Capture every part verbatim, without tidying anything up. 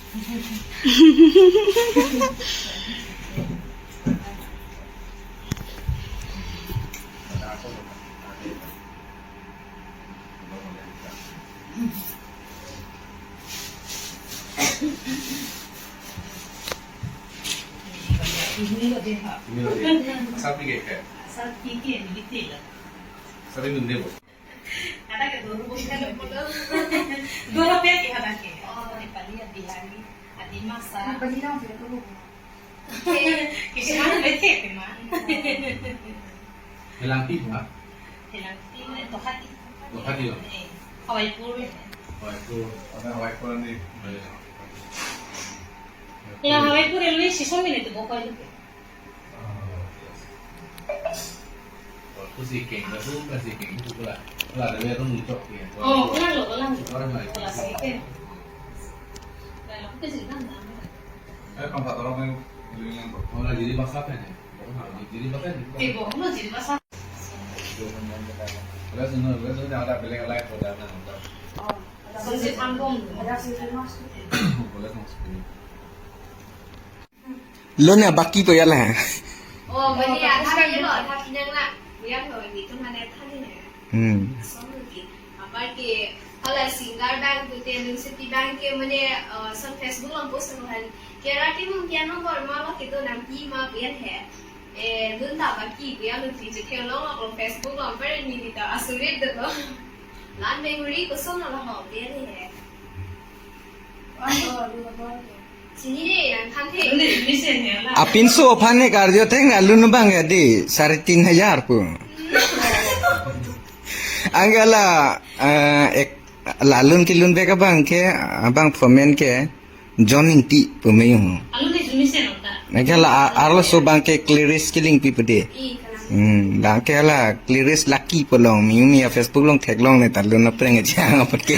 Asap ni ke? Asap ni ke, ni ke. Asap ni ke. Ada ke doro bos kan doro. Doro pe ke ada ke. Oh, Nepali ya, Bihari, Adimasa. Nepali na, dia tu. Kisi mana bete ke ma? Helangpi ma? Helangpi, Tokhati. Tokhati lo? Eh, Hawaipur. Hawaipur, ada Hawaipur ni. Ya, Hawaipur railway station ni tu bokoi lu. Aku si keng, aku kan si keng itu pula. Pula ada yang muncok ya. Oh, pula lo, pula. Orang lain. Pula si keng. Kalau aku sih kan. Eh, kamu tak orang yang, yang, oh, lah, jadi bahasa apa ya? Jadi bahasa apa? Eh, bohong lo, jadi bahasa. Kalau semua, kalau semua ada beli lain, kalau ada nonton. Oh, ada. Boleh masuk. Lo ne baki to yala. Oh, bani ya, tapi ya lo, tapi yang lah, yang lo, ini tuh mana tadi ya? Hmm. Song lagi. Apa ke, kalau singer bang tuh, te nun sepi bang ke, mana, eh, son Facebook lang post tuh kan. Kira ti mungkin nomor malah kita nanti ma biar he. Eh, nun tak baki, biar nun ti cek long, aku Facebook lang, pernah ni kita asulit deh lo. Lan memory kosonlo ho, biar he. Apinso aphan ne karjo thek alun abang ya di sare tin hajar pu. Anke la, eh, ek, la alun kelun bek abang ke, abang phomen ke John Ingti pu me-ong. Alun ne jumi se nota. Anke la a-, arloso abang ke Clearis Kilingpi pu de. Hmm, abang ke la Clearis Lucky pu long, me-ong ya Facebook long theklongle ta alun apreng aja apot ke.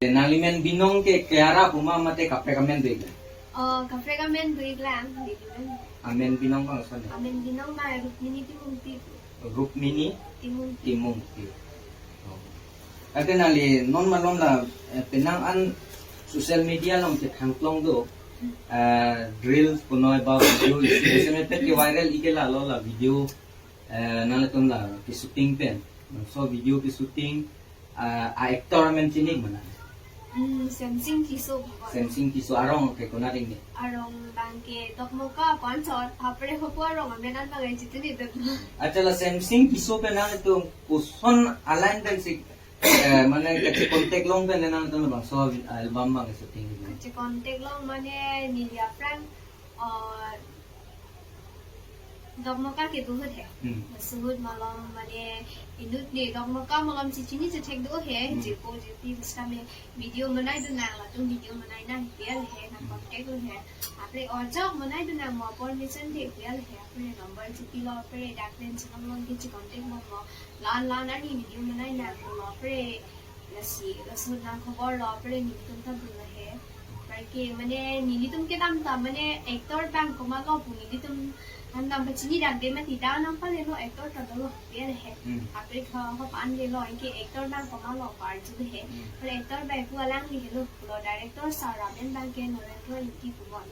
Nangli men Binong ke Clara pu ma mate kaprek amen do-ik? Oh, kaprek amen do-ik lang, di di men. Amen Binong bang son? Amen Binong bang Rukmini Timungpi. Rukmini Timungpi. Timungpi. Oh. Ate nangli non malom la, eh, penang an social media along kethang klong do, eh, reels punoi ba video isi, isi mepet ke viral ike la lo la video, eh, nanglitum la ke shooting pen. So video ke shooting, ah, a actor amen chini-ik ma nang? Hmm, Semsing Tisso. Semsing Tisso, arong ke konat ding ni? Arong bang ke Dokmoka Pansot, apre hopo arong amen an bang chitini bet. Achala Semsing Tisso pen nanglitum koson aline pen si, eh, mane kache contact long pen nanglitum bangso album bang shooting? Kache contact long mane neli aphrang, eh, Dokmoka kedo ahut he. Hmm. Laso ahut malom mane inut ne Dokmoka malom chechini chethek do he, hmm, jirpo jirpi basta me video manai dun nang latum video manai nang pu-el he, nang contact lo he. Apre ojok manai dun nang mo permission de pu-el he, apre number chepilo apre dak pen chenam long ke che contact bom mo. Lan lan arni video manai nang lo apre lasi, laso nang khobor lo, apre nelitum ta dun lo he. Apre ke mane nelitum kedam ta mane actor bang komatlo pu nelitum han dam pachini dak de mati ta nang pale lo actor ta dolo pu-el he. Hmm. Apre kha ho pan de lo anke actor bang komatlo par chu he. Hmm. Apre actor bang pu alangli he lo, lo director sir amen bang ke Narendra Ingti pu bom.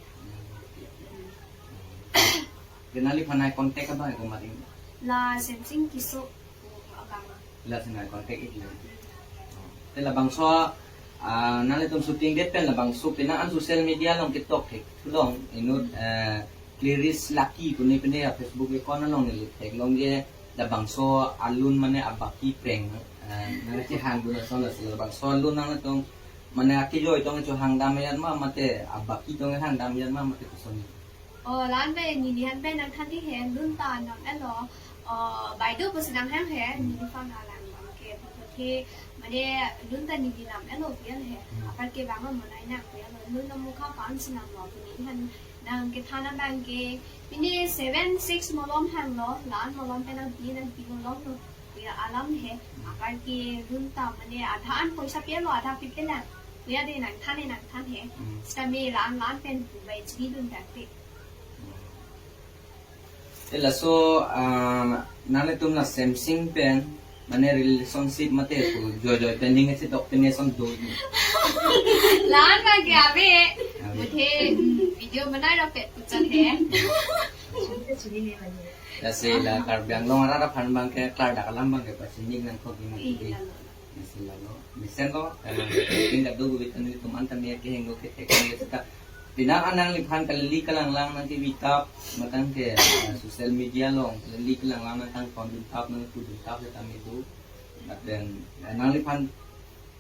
Hmm. Denali phanai contact abang ko mati? La Semsing Tisso abang. La sing contact ik le. Te labangso, ah, nanglitum shooting det pen labangso penang an social media along ketok theklong inut, eh, Clearis Lucky pu ne pen ya Facebook account along neli theklong ke labangso alun mane abaki preng, eh, nangchehang dun ason la si labangso alun nanglitum mane akejoi tong chehang dam ajat ma mate abaki tong hang dam ajat ma mate koson? Oh, lan pen neli han pen nangthan di he, lun ta nam elo, oh, baido pusi nanghang he, hmm, neliphan alang bang ke, ke, mane lun ta neli nam elo pu-el he, hmm, apar ke bang monai nang pu-el lo, lun Dokmoka Pansot si nam lo pu neliphan nang kethan abang ke, pini seven six malom hang lo, lan malom pen nangpi nangpi malom lo, pu-ya alam he, apar ke lun ta mane adha an poisa pi-el lo, adha pipe lang, pu-ya de nangthan he, nangthan he, hmm, sitame lan lan pen pu bai chini dun dak de. Te laso, ah, nanglitum la Semsing pen, Mane relationship mate pu joy joy pending ase dok pending son do. La-an abang ke ave. Ave. Muthe, mm, video banai ra pet puchot he. Lasi la Karbi Anglong arat aphan abang ke klardak alam abang ke pachini nangkok di mati. Iya, lo. Lasi lalo. Mesen lo, eh, tingkat do gubit anu teman tami kehingno ke teknik seta. Penang an nangliphan kalili kalanglang nangkebi tap, matang ke, eh, social media along kalili kalanglang nangkangton dun tap, nangpu dun tap seta mitu. But then, eh, nangliphan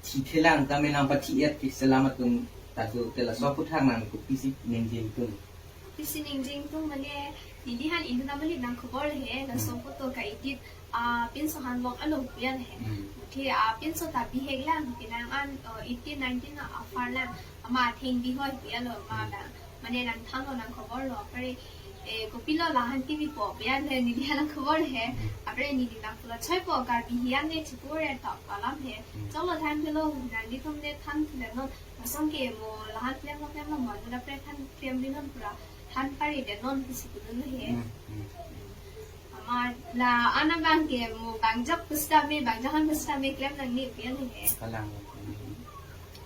thithelang tame nangpathi-et ke selamat tum tadu te laso aputhak nang kopisi ningje ingtung. Kopisi ningje ingtung mane, neli han induna mali nangkhobor he, laso Hmm. photo ka-edit, ah, pinso han long along pu-an he. Hmm. Muthe, ah, pinso ta bihek lang, penang an, oh, eighteen, nineteen na afar lang, ama atheng bihoi pu-an lo, ama Hmm. da. Mane nangthanlo nangkhobor lo, apre, eh, kopilo lahan T V po, pu-an he, neli han nangkhobor he, Hmm. apre neli nangpulo choi po, Karbi hian ne chipore to alam he. Hmm. Choklo than pilo, nanglitum ne than pilo non, lason ke mo lahan klem lo klem lo, mo nula pre than klem ri non pura, than pari de non pusi pulo he. Hmm, hmm. Ama la-an abang ke mo bangjak pusitame, bangjak han pusitame klem nangne pu-an he. Kalang.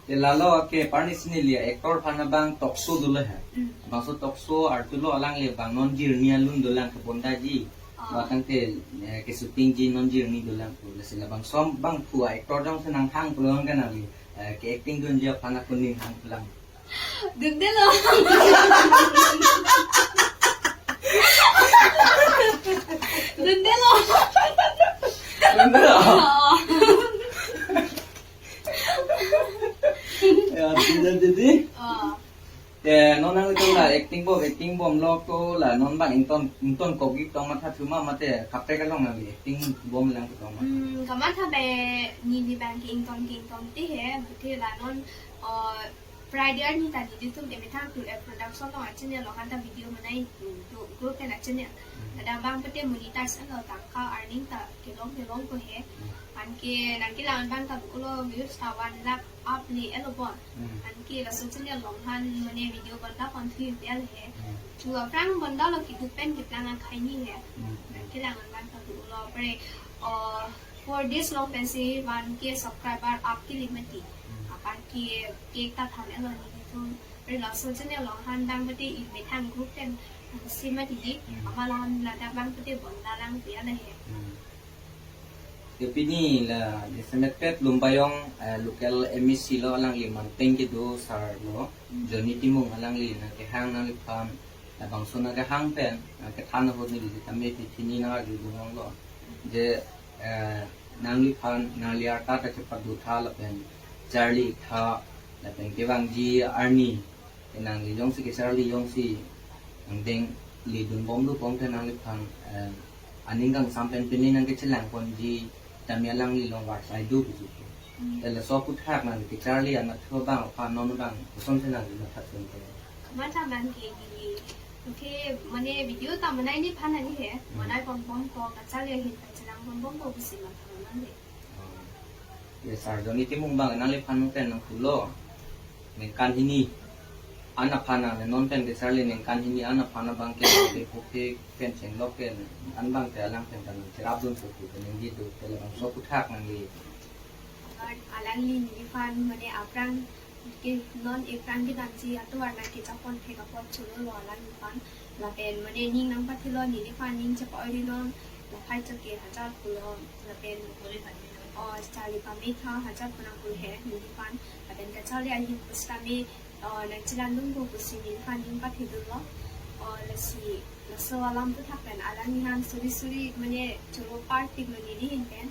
Te lalo ke parni sini lia actor aphan abang talk show dolo he. Hmm. Bangso talk show arjulo alangli abang non jirni alun dolang ke bondaji. Ah. Batang te, eh, ke shooting ji non jirni dolang pu. Lasi labangso abang pu actor jongsi nanghang pulang ke nangli, eh, ke acting dunji aphan ako ning hang pulang. Dundelo. Dundelo. Dundelo. Oh. Ya, tidak jadi. Oh. Eh, non nangtum la acting bom, acting bomlo ko la non abang ington, ingtonkok ik tong matha thuma mate kaprek along nangli acting bomlang tong matha. Hmm, kamatha be neli abang ke ington ke ingtonte he, muthe la non, oh, Friday arni ta nelitum emethang tu, eh, production along a-channel along han ta video banai tu, tu group pen a-channel. Hmm. Kadang abang pete monetize anlo tangka earning ta kelong kelong ko he. Hmm. Anke nangkelang abang ta bukulo views ta one lakh up ni elo bon. Hmm. Anke laso channel along han mane video bonda pon thu impel he. Hmm. Chu aphrang bonda lo kitu pen keplang akhai ni he. Hmm. Nangkelang abang ta bukulo pre, oh, four days along pensi one K subscriber up kili mati. Hmm. Apar ke cake ta than elo nelitum. Pre laso channel along han abang pete emethang group pen si mati di. Hmm. Ama la han ladak abang pete bonda lang pu-an he. Hmm. Te pini la jasemet pet Lumbajong, eh, local M A C lo alangli manteng kedo sar lo, Hmm. Johnny Timung alangli nangkehang nangliphan, labangso nangkehang pen, nangkethan ahut neli tame pini nang arjudun longlo. Je, eh, nangliphan, nangli arta ta kepadu tha lapen charli tha, lapen kevangji arni, nangli jongsi kecharli jongsi, angdeng lidun bomlo pon te nangliphan, eh, aning kangsam pen pini nangkechelang ponji tame alangli along varsai do pusi. Hmm. Te laso aputhak nangli kecharli anatthu abang aphan non abang kosonsi nangli matha thun ke. Kamatha abang ke di, okay, mane video ta banai nephan ani he, Hmm. banai pon bom ko, kacharli ahin kachelang pon bom ko pusi matha non he. Oh. Ya, sar Johnny Timung abang nangliphan pen nangpulo. Ningkan hini an aphan nang non pen kecharli ningkan hini an aphan abang ke ke pute pen chenglok pen an abang te alang pen ta nangcherapdun pupu pen nangji do te labangso aputhak nangli. Abar alangli neliphan mane aphrang ke non aphrang kedamji atovar nangkechapon thek apot cholo lo alangliphan. Lapen mane ning nangpathilo neliphan ning chepa-oi ri non, laphai chot ke hajar pulo, lapen, oh, charli pame tha hajar pu nangpu he neliphan, lapen kacharli ahin pusitame, oh, nangchelang dunpo pusi neliphan ning pathidunlo. Oh, lasi laso alam aputhak pen alangli han suri suri mane choro party mane di hin pen.